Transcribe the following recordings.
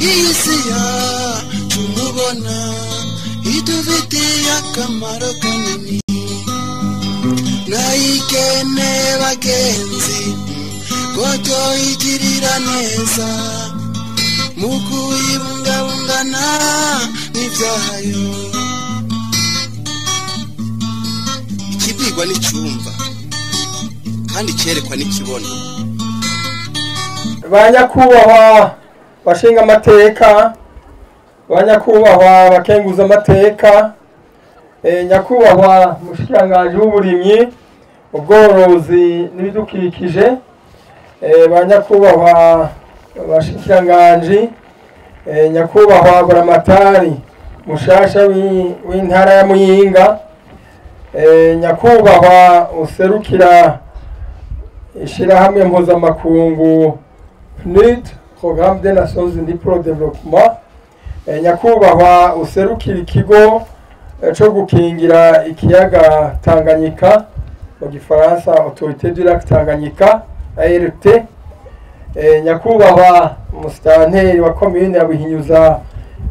Iyi si yacu mubona idufitiye akamaro kanini, nayikene bagenzi ko toyigirira neza mu kuyibungabungana n'ivyayo. Ikibwirwa n'icumva kandi cerekwa n'ikibona. Ba nyakubahwa bashinga amateka, ba nyakubahwa bakenguza amateka, nyakubahwa mushikiranganji w'uburimyi, ubworozi n'ibidukikije, ba nyakubahwa bashikiranganji, nyakubahwa Buramatari mushasha w'intara ya Muyinga, nyakubahwa userukira ishirahamwe mpuzamakungu PNUD, Programme des Nations Unies pour le Développement, nyakubahwa userukira ikigo co gukingira ikiyaga Tanganyika, mu gifaransa Autorité du Lac Tanganyika ART, nyakubahwa umusitanteri wa komine ya Buhinyuza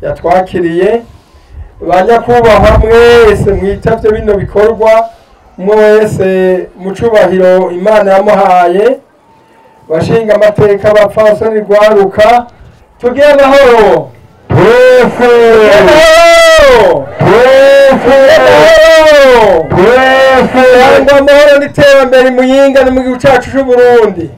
yatwakiriye, ba nyakubahwa mwese mwitavye bino bikorwa, umwe wese mu cubahiro Imana yamuhaye, bashinga amateka bapfasoni rwaruka, tugire amahoro. Twese twese twese amahoro n'iterambere Muyinga no mu gihugu cacu c'Uburundi.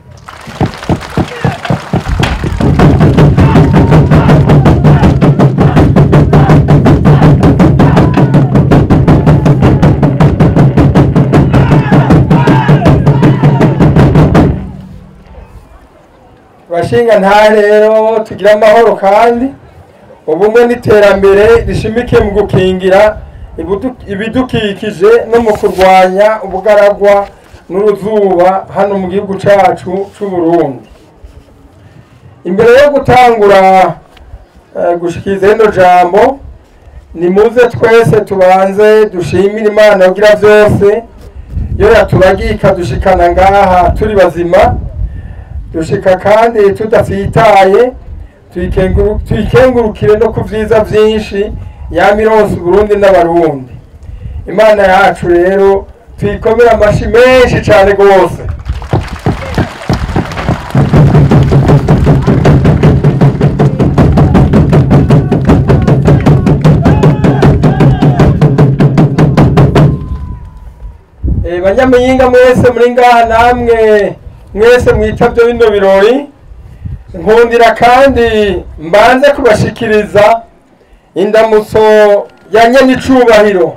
Bashinga nta rero tugira amahoro kandi ubumwe n'iterambere rishimikiye mu gukingira ibidukikije no mu kurwanya ubugaragwa n'uruzuba hano mu gihugu cacu c'Uburundi. Imbere yo gutangura gushikiriza rino jambo, nimuze twese tubanze dushimire Imana yogira vyose, yo yaturagiye ikadushikana ngaha turi bazima, dushika kandi tudatsitaye, tuyikengurukire no ku vyiza vyinshi yamironse Burundi n'Abarundi. Imana yacu rero tuyikomere amashi menshi cane gose. Banyamuyinga mwese muri ngaha namwe mwese mwitavye bino birori, nkundira kandi mbanze kubashikiriza indamutso ya nyenicubahiro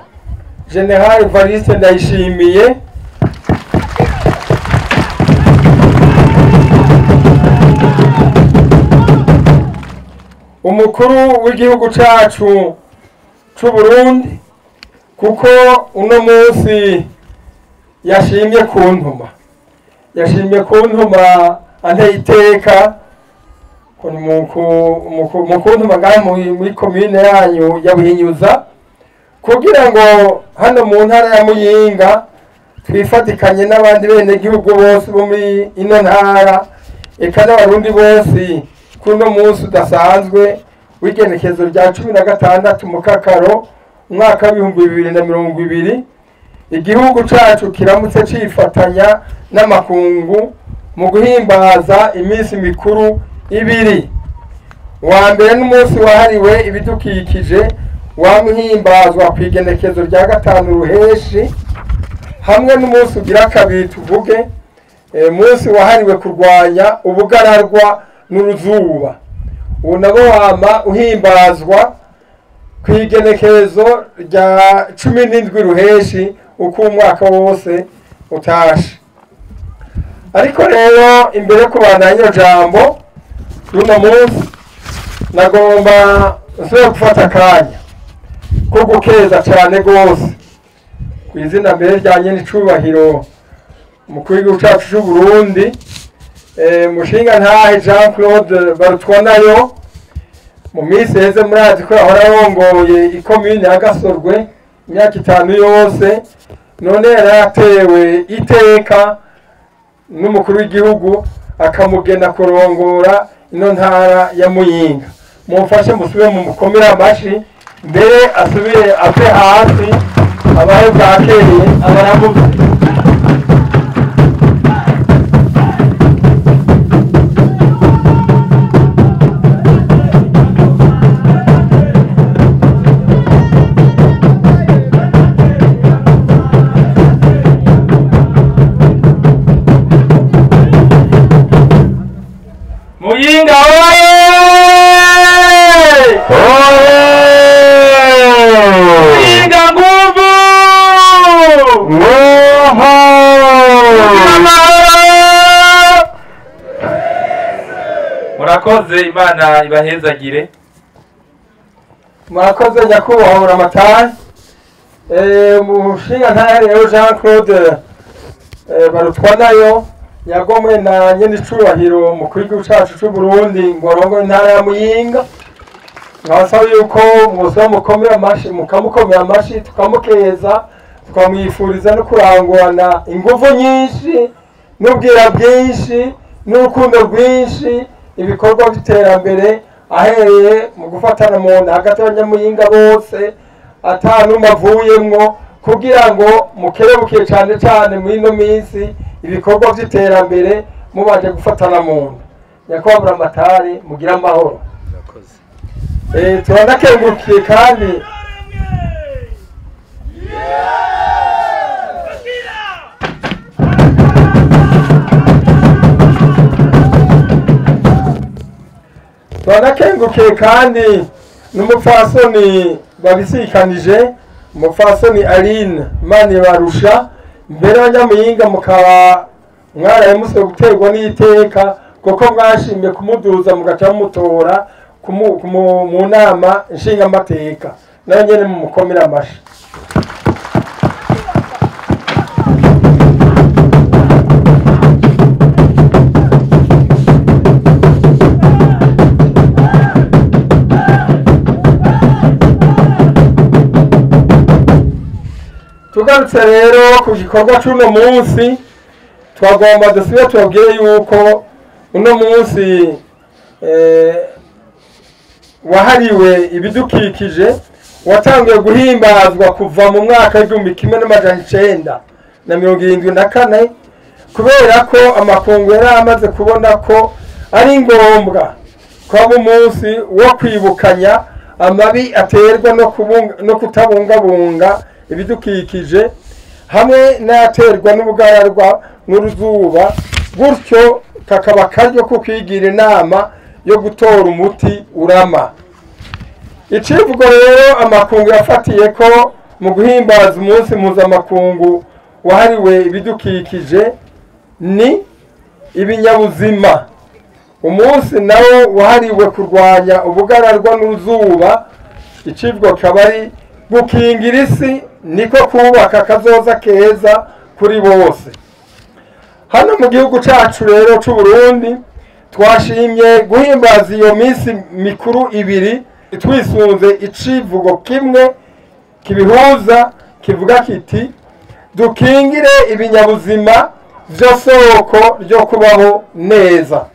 General Evariste Ndayishimiye, umukuru w'igihugu cacu c'Uburundi, kuko uno munsi yashimye kuntuma, yashimye kuntuma anteye iteka mu kuntuma ngaha muri komine yanyu ya Buhinyuza, kugira ngo hano mu ntara ya Muyinga twifatikanye n'abandi benegihugu bose bo muri ino ntara, eka n'abarundi bose kuri uno munsi udasanzwe w'igenekezo rya 16 Mukakaro umwaka w'ibihumbi bibiri na mirongo ibiri, igihugu cacu kiramutse cifatanya n'amakungu mu guhimbaza iminsi mikuru ibiri. Uwa mbere n'umunsi wahariwe ibidukikije wamuhimbazwa ku igenekezo rya 5 Ruheshi, hamwe n'umunsi ugira kabiri tuvuge munsi wahariwe kurwanya ubugararwa n'uruzuba, uwo nabo wama uhimbazwa ku igenekezo rya 17 Ruheshi uko umwaka wose utashe. Ariko rero imbere yo kubandanya jambo runo munsi, nagomba nsubire gufata akanya ko gukeza cyane gose ku izina mbere rya nyenicubahiro umukuru w'igihugu cacu c'Uburundi, mushinga ntahe Jean Claude Barutwanayo. Mu minsi iheze murazi ko yahora arongoye ikomine ya Gasorwe imyaka 5 yose, none yaratewe iteka n'umukuru w'igihugu akamugena kurongora ino ntara ya Muyinga. Mumfashe musubire mu mukomere amashi, mbere asubire ave hasi abahe bwakeye abaramuze. Muyinga oye! Oye! Muyinga nguvu! Nguvu! Amahoro! Murakoze, Imana ibahezagire. Murakoze nyakubahwa Buramatari. Umushingantahe rero Jean Claude Barutwanayo yagomwe na nyenicubahiro mukuru w'igihugu cacu c'Uburundi ngo arongore intara ya Muyinga. Nkabasaba yuko mwoza mukomera amashi, mukamukomera amashi, tukamukeza, tukamwifuriza no kurangurana inguvu nyinshi n'ubwira bwinshi n'urukundo rwinshi ibikorwa by'iterambere, ahereye mu gufatana mu nda hagati y'abanyamuyinga bose ata n'umwe avuyemwo, kugira ngo mukerebuke cane cane muri ino minsi ibikorwa by'iterambere mubanje gufatana mu nda. Nyakubahwa Buramatari, mugire amahoro. Turanakengurukiye kandi n'umupfasoni babisikanije, umupfasoni Aline Manibarusha. Mbere abanyamuyinga mukaba mwaraye musabwe guterwa n'iteka, kuko mwashimye kumuduza mugaca mutora mu nama nshingamateka, nayo nyene mumukomere amashi. Tugarutse rero ku gikorwa c'uno munsi, twagomba dusubire tubabwire yuko uno munsi wahariwe ibidukikije watangiye guhimbazwa kuva mu mwaka w'1974, kubera ko amakungu yari amaze kubona ko ari ngombwa ko aba umunsi wo kwibukanya amabi aterwa no kutabungabunga ibidukikije hamwe n'aterwa n'ubugararwa n'uruzuba, gutyo kakaba karyo ko kwigira inama yo gutora umuti urama. Icivugo rero amakungu yafatiye ko mu guhimbaza umunsi mpuzamakungu wahariwe ibidukikije ni ibinyabuzima. Umunsi nawo wahariwe kurwanya ubugararwa n'uruzuba, icivugo kaba ari gukingira isi niko kubaka kazoza keza kuri bose. Hano mu gihugu cacu rero c'u Burundi twashimye guhimbaza iyo minsi mikuru ibiri twisunze icivugo kimwe kibihuza, kivuga kiti dukingire ibinyabuzima vyo soko ryo kubaho neza.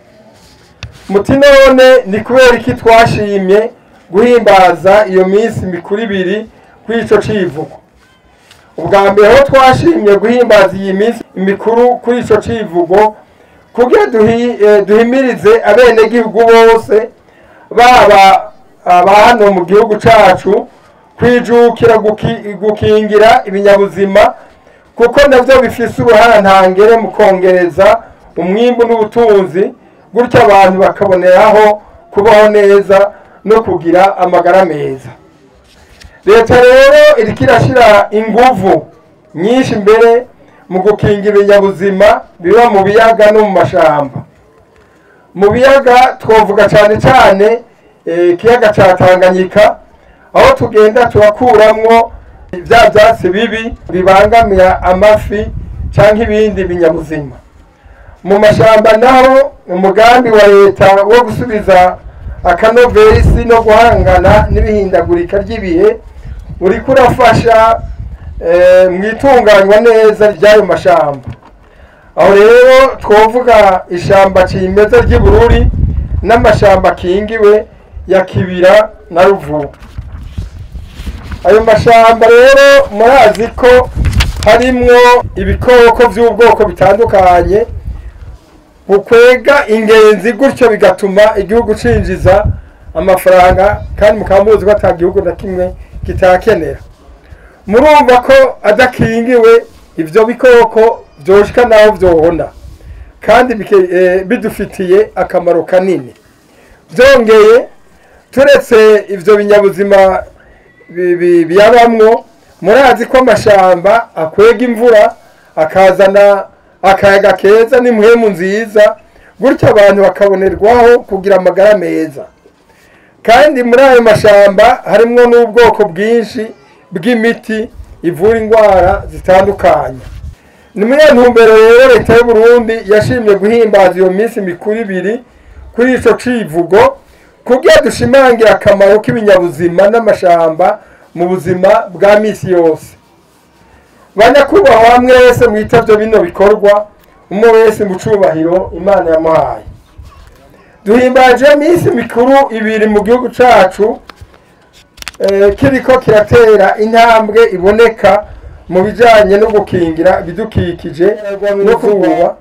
Muti none ni kubera iki twashimye guhimbaza iyo minsi mikuru ibiri kuri ico civugo? Ubwa mbere ho twashimye guhimbaza iyi minsi mikuru kuri ico civugo kugira duhimirize abenegihugu bose baba aba hano mu gihugu cacu kwijukira gukingira ibinyabuzima, kuko navyo bifise uruhara ntangere mu kongereza umwimbu n'ubutunzi, gutyo abantu bakaboneraho kubaho neza no kugira amagara meza. Leta rero iriko irashira inguvu nyinshi mbere mu gukinga ibinyabuzima biba mu biyaga no mu mashamba. Mu biyaga twovuga cane cane ikiyaga ca Tanganyika, aho tugenda turakuramwo vya vyatsi bibi bibangamira amafi canke ibindi binyabuzima. Mu mashamba naho umugambi wa leta wo gusubiza akanovesi no guhangana n'ibihindagurika ry'ibihe uriko urafasha mu itunganywa neza ry'ayo mashamba. Aho rero twovuga ishamba cimeza ry'ibururi n'amashamba akingiwe ya Kibira na Ruvubu. Ayo mashamba rero murazi ko harimwo ibikoko by'ubwoko bitandukanye bukwega ingenzi, gutyo bigatuma igihugu cinjiza amafaranga, kandi mukaba muzi ko ata gihugu na kimwe kitakenera. Murumva ko adakingiwe ivyo bikoko vyoshika naho vyohona, kandi bidufitiye akamaro kanini. Byongeye turetse ivyo binyabuzima biyabamwo, murazi ko amashamba akwega imvura akazana akayaga keza n'impwemu nziza, gutyo abantu bakabonerwaho kugira amagara meza. Kandi muri ayo mashamba harimwo n'ubwoko bwinshi bw'imiti ivura indwara zitandukanye. Ni muri iyo ntumbero rero leta y'u Burundi yashimye guhimbaza iyo minsi mikuru ibiri kuri ico civugo, kugira dushimangira akamaro k'ibinyabuzima n'amashamba mu buzima bwa misi yose. Banyakubahwa mwese mwitavyo bino bikorwa, umwe wese mu cubahiro Imana yamuhaye. Duhimbaje iminsi mikuru ibiri mu gihugu cacu kiriko kiratera intambwe iboneka mu bijanye no gukingira ibidukikije no kuba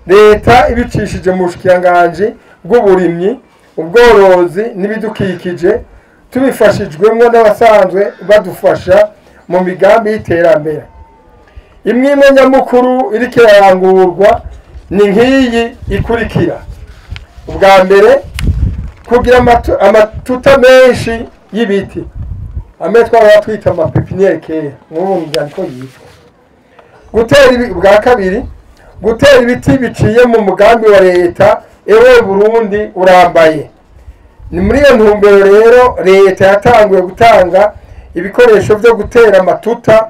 leta ibicishije mu bushikiranganji bw'uburimyi, ubworozi n'ibidukikije, tubifashijwemwo n'abasanzwe badufasha mu migambi y'iterambere. Imwe nyamukuru iriko irarangurwa ni nk'iyi ikurikira. Ubwa mbere, kugira amatuta menshi y'ibiti, amwe twaba twita amapepiniere kera, nk'ubu niko yitwa. Gutera ubwa kabiri, gutera ibiti biciye mu mugambi wa leta Ewe Burundi urambaye. Ni muri iyo ntumbero rero leta yatanguye gutanga ibikoresho vyo gutera amatuta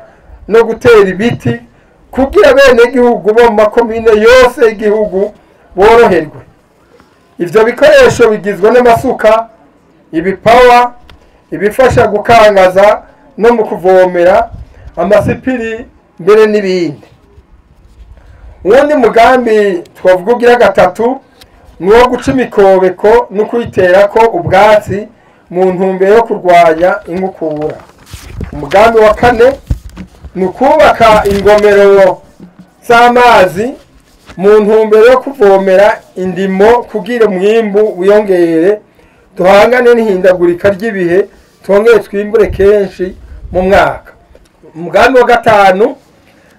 no gutera ibiti kugira bene gihugu bo mu makomine yose y'igihugu boroherwe. Ivyo bikoresho bigizwe n'amasuka, ibipawa, ibifasha gukangaza no mu kuvomera, amasipiri mbere n'ibindi. Uwundi mugambi twavuga ugira gatatu ni uwo guca imikobeko no kuyiterako ubwatsi mu ntumbero yo kurwanya inkukura. Umugambi wa kane ni ukubaka ingomero z'amazi mu ntumbero yo kuvomera indimo kugira umwimbu wiyongere, duhangane n'ihindagurika ry'ibihe, twongere twimbure kenshi mu mwaka. Umugambi wa gatanu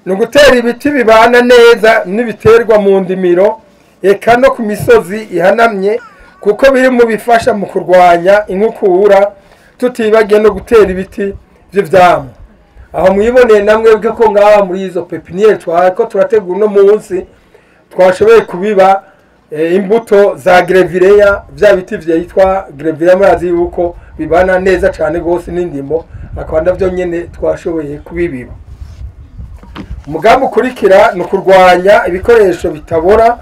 ni ugutera ibiti bibana neza n'ibiterwa mu ndimiro eka no ku misozi ihanamye, kuko biri mu bifasha mu kurwanya inkukura, tutibagiye no gutera ibiti vy'ivyamwa. Aho mwiboneye namwe bwe ko ngaha muri izo pepiniere twariko turategura uno munsi twashoboye kubiba imbuto za grevileya, vya biti vyitwa grevileya, murazi yuko bibana neza cane gose n'indimo, akaba navyo nyene twashoboye kubibiba. Umugambi ukurikira ni ukurwanya ibikoresho bitabora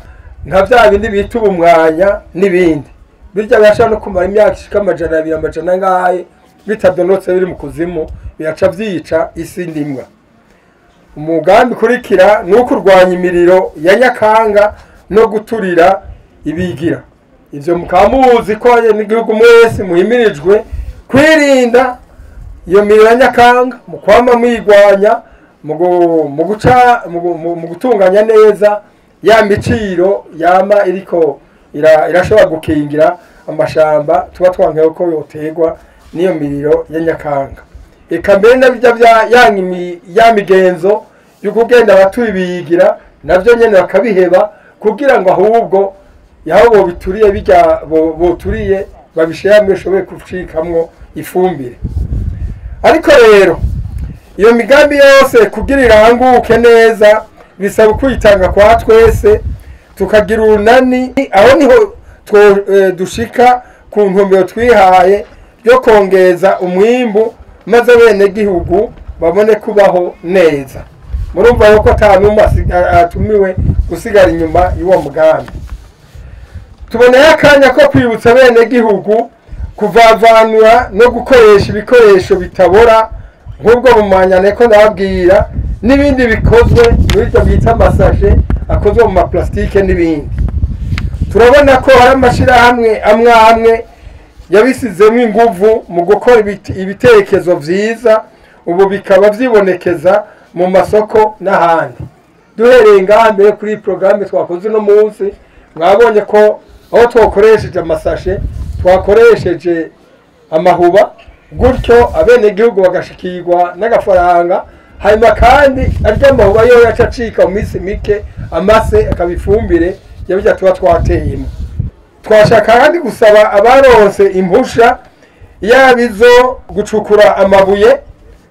nka vya bindi bita ubumwanya n'ibindi, birya birashobora no kumara imyaka ishika 200 amajana angahe bitadonotse biri mu kuzimu, biraca vyica isi ndimwa. Umugambi ukurikira ni ukurwanya imiriro ya nyakanga no guturira ibigira. Ivyo mukaba muzi ko n'igihugu mwese muhimirijwe kwirinda iyo miriro ya nyakanga, mu kwama mwigwanya, mu gutunganya neza ya miciro yama iriko irashobora gukingira amashamba tuba twankeho ko yoterwa n'iyo miriro ya nyakanga. Eka mbere nabyo ya migenzo yo kugenda abatubigira navyo nyene bakabiheba, kugira ngo ahubwo yaho bo bituriye bijya boturiye babishira bishoboye gucikamwo ifumbire. Ariko rero iyo migambi yose kugira iranguke neza bisaba kwitanga kwa twese, tukagira urunani. Aho niho dushika ku ntumbero twihaye yo kongeza umwimbu, maze bene gihugu babone kubaho neza. Murumva yuko ata numwe atumiwe gusigara inyuma y'uwo mugambi. Tuboneye akanya ko kwibutsa bene gihugu kuvavanura no gukoresha ibikoresho bitabora nk'ubwo bumanyane ko ndababwira, n'ibindi bikozwe muri ibyo bita amasashe akozwe mu maplastike n'ibindi. Turabona ko hari amashirahamwe amwe amwe yabisizemo inguvu mu gukora ibitekerezo vyiza, ubu bikaba vyibonekeza mu masoko n'ahandi. Duhereye ngaha mbere kuri programme twakoze uno munsi, mwabonye ko aho twakoresheje amasashe, twakoresheje amahuba, gutyo abenegihugu bagashikirwa n'agafaranga. Hanyuma kandi arya mahuba yo yaca acika mu minsi mike, amase akaba ifumbire yabijya tuba twateyemo. Twashaka kandi gusaba abaronse impusha yaba izo gucukura amabuye,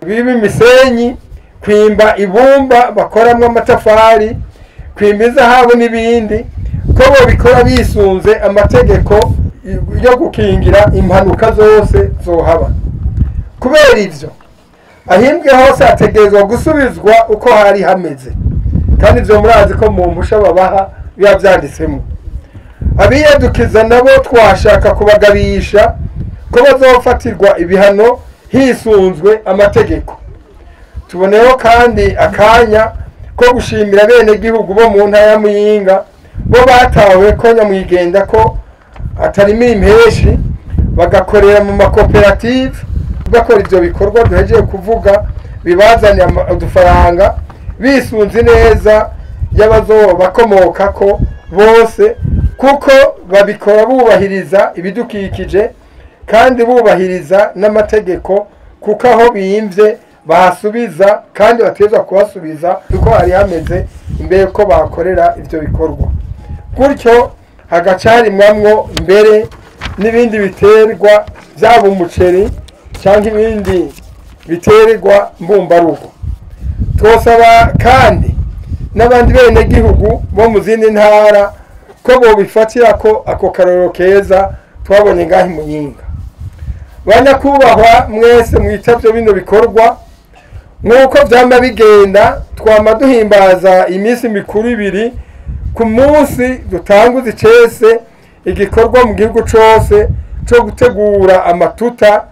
biba imisenyi, kwimba ibumba bakoramwo amatafari, kwimba izahabu n'ibindi, ko bobikora bisunze amategeko yo gukingira impanuka zose zohaba. Kubera ivyo, ahimbwe hose hategerezwa gusubizwa uko hari hameze, kandi ivyo murazi ko mu mpusha babaha biba vyanditsemo. Abiyadukiza nabo twashaka kubagabisha ko bazofatirwa ibihano hisunzwe amategeko. Tuboneyeho kandi akanya ko gushimira abenegihugu bo mu ntara ya Muyinga bo batawe ko nyamwigenda ko atarimo impeshi, bagakorera mu makoperative, bakora ivyo bikorwa duhejeje kuvuga bibazanira udufaranga, bisunze neza y'abazobakomokako bose, kuko babikora bubahiriza ibidukikije kandi bubahiriza n'amategeko, kuko aho bimvye bahasubiza kandi bategerezwa kuhasubiza uko hari hameze imbere ko bakorera ivyo bikorwa. Gutyo hagacarimwamwo mbere n'ibindi biterwa vyaba umuceri canke ibindi biterwa mbumbarugo. Twosaba kandi n'abandi benegihugu bo mu zindi ntara ko bobifatira ko ako karorero keza twabonye ngaha i Muyinga. Banyakubahwa mwese mwitavye bino bikorwa, nk'uko vyama bigenda twama duhimbaza iminsi mikuru ibiri ku munsi dutanguza icese igikorwa mu gihugu cose co gutegura amatuta.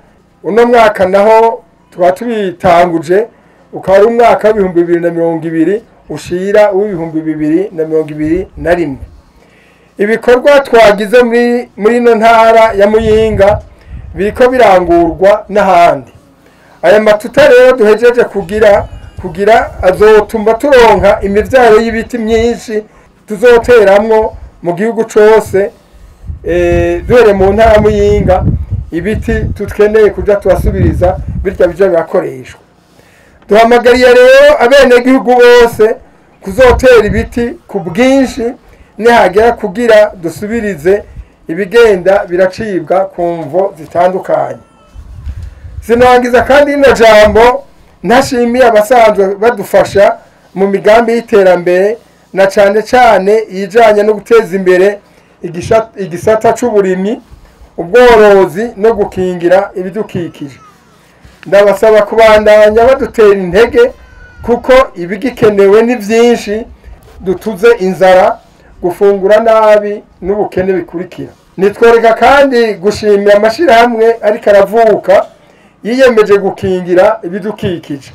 Uno mwaka naho tuba tubitanguje, ukaba ari umwaka w'ibihumbi bibiri na mirongo ibiri ushira w'ibihumbi bibiri na mirongo ibiri na rimwe. Ibikorwa twagize muri ino ntara ya Muyinga biriko birangurwa n'ahandi. Aya matuta rero duhejeje kugira azotuma turonka imivyaro y'ibiti myinshi tuzoteramwo mu gihugu cose, duhere mu ntara ya Muyinga ibiti tutkeneye kuja turasubiriza birya bija birakoreshwa. Duhamagariye rero abenegihugu bose kuzotera ibiti ku bwinshi nihagera kugira dusubirize ibigenda biracibwa ku mvo zitandukanye. Sinangiza kandi ino jambo ntashimiye abasanzwe badufasha mu migambi y'iterambere na cane cane ijanye no guteza imbere igisata c'uburimyi, ubworozi no gukingira ibidukikije. Ndabasaba kubandanya badutera intege kuko ibigikenewe ni vyinshi, dutuze inzara, gufungura nabi n'ubukene bikurikira. Nitworeka kandi gushimira amashirahamwe ariko aravuka yiyemeje gukingira ibidukikije.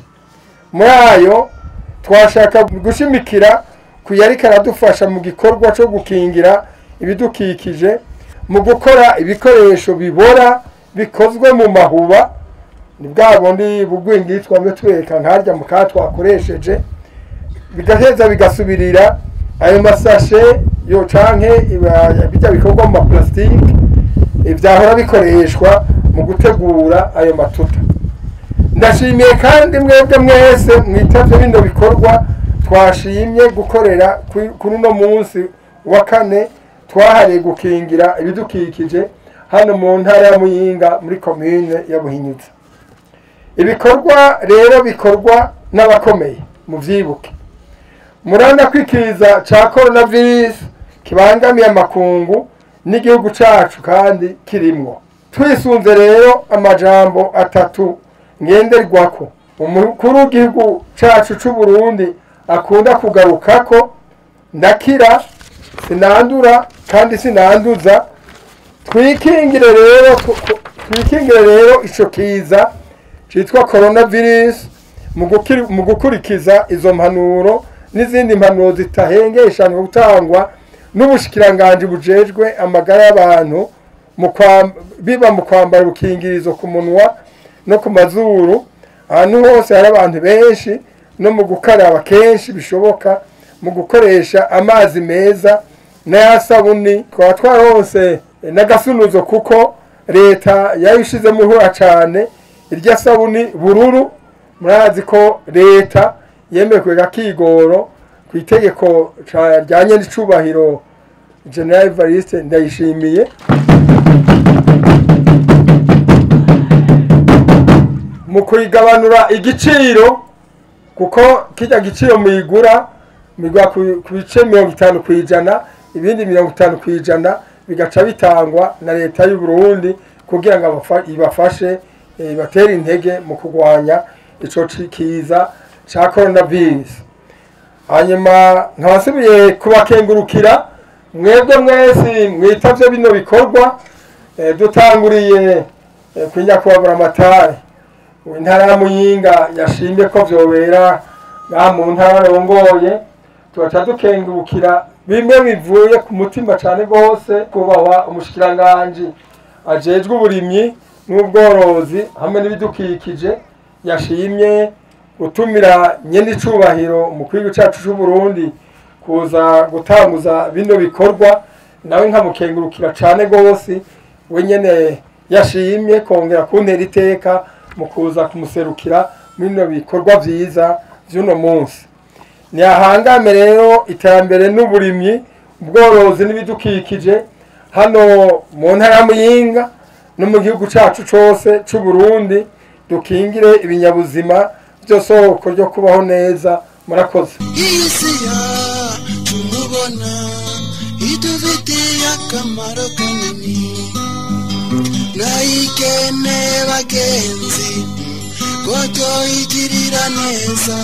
Muri ayo twashaka gushimikira kuyarika aradufasha mu gikorwa cyo gukingira ibidukikije mu gukora ibikoresho bibora bikozwe mu mahuba, ni bwa bundi bugwingitwa mwe twereka nkarya mu twakoresheje, bigaheza bigasubirira ayo masashe yo canke bijya bikorwa mu maplastike ivyahora bikoreshwa mu gutegura ayo matuta. Ndashimiye kandi mwebwe mwese mwitavye bino bikorwa twashimye gukorera kuri uno munsi wa kane twahariye gukingira ibidukikije hano mu ntara ya Muyinga muri commune ya Buhinyuza. Ibikorwa rero bikorwa n'abakomeye muvyibuke. Muranda kwikiza ca coronavirus kibangamiye amakungu n'igihugu cacu kandi kirimwo. Twisunze rero amajambo atatu ngenderwako umukuru w'igihugu cacu c'u Burundi akunda kugarukako: ndakira, sinandura kandi sinanduza. Twikingire rero ico kiza citwa coronavirus mu gukurikiza izo mpanuro n'izindi mpanuro zitahengeshanwa gutangwa n'ubushikiranganje bujejwe amagara y'abantu Biba mu kwambara ubukingirizo ku munwa no ku mazuru ahantu hose hari abantu benshi, no mu gukaraba kenshi bishoboka, mu gukoresha amazi meza n'ayasabuni. Twaba twaronse n'agasunuzo kuko leta yayishizemo ihura cane irya sabuni bururu. Murazi ko leta yemeye kwega kigoro ku itegeko rya n'icubahiro General Evariste Ndayishimiye. Mu kuyigabanura igiciro, kuko kijya giciro muyigura migwa ku bice 50%, ibindi 50% bigaca bitangwa na leta y'u Burundi kugira ngo ibafashe, ibatere intege mu kurwanya ico kiza ca coronavirus. Hanyuma nkabasubiye kubakengurukira mwebwe mwese mwitavye bino bikorwa. Dutanguriye ku nyakubahwa Buramatari intara ya Muyinga yashimye ko vyobera ngaha mu ntara arongoye. Tugaca dukengurukira bimwe bivuye ku mutima cane gose kubahwa umushikiranganji ajejwe uburimyi n'ubworozi hamwe n'ibidukikije, yashimye gutumira nyenicubahiro umukuru w'igihugu cacu c'u Burundi kuza gutanguza bino bikorwa, nawe nkamukengurukira cane gose. We nyene yashimye kongera kuntera iteka mu kuza kumuserukira bino bikorwa vyiza vy'uno munsi. Nihangame rero iterambere n'uburimyi, ubworozi n'ibidukikije hano mu ntara ya Muyinga no mu gihugu cacu cose c'u Burundi, dukingire ibinyabuzima byo soko ryo kubaho neza. Murakoze. Iyi si yacu mubona idufitiye akamaro kanini, nayikene bagenzi ko toyigirira neza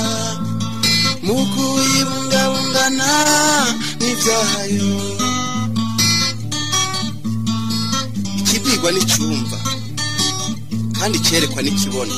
mu kuyibungabungana n'ivyayo. Ikibwirwa n'icumva kandi cerekwa n'ikibona.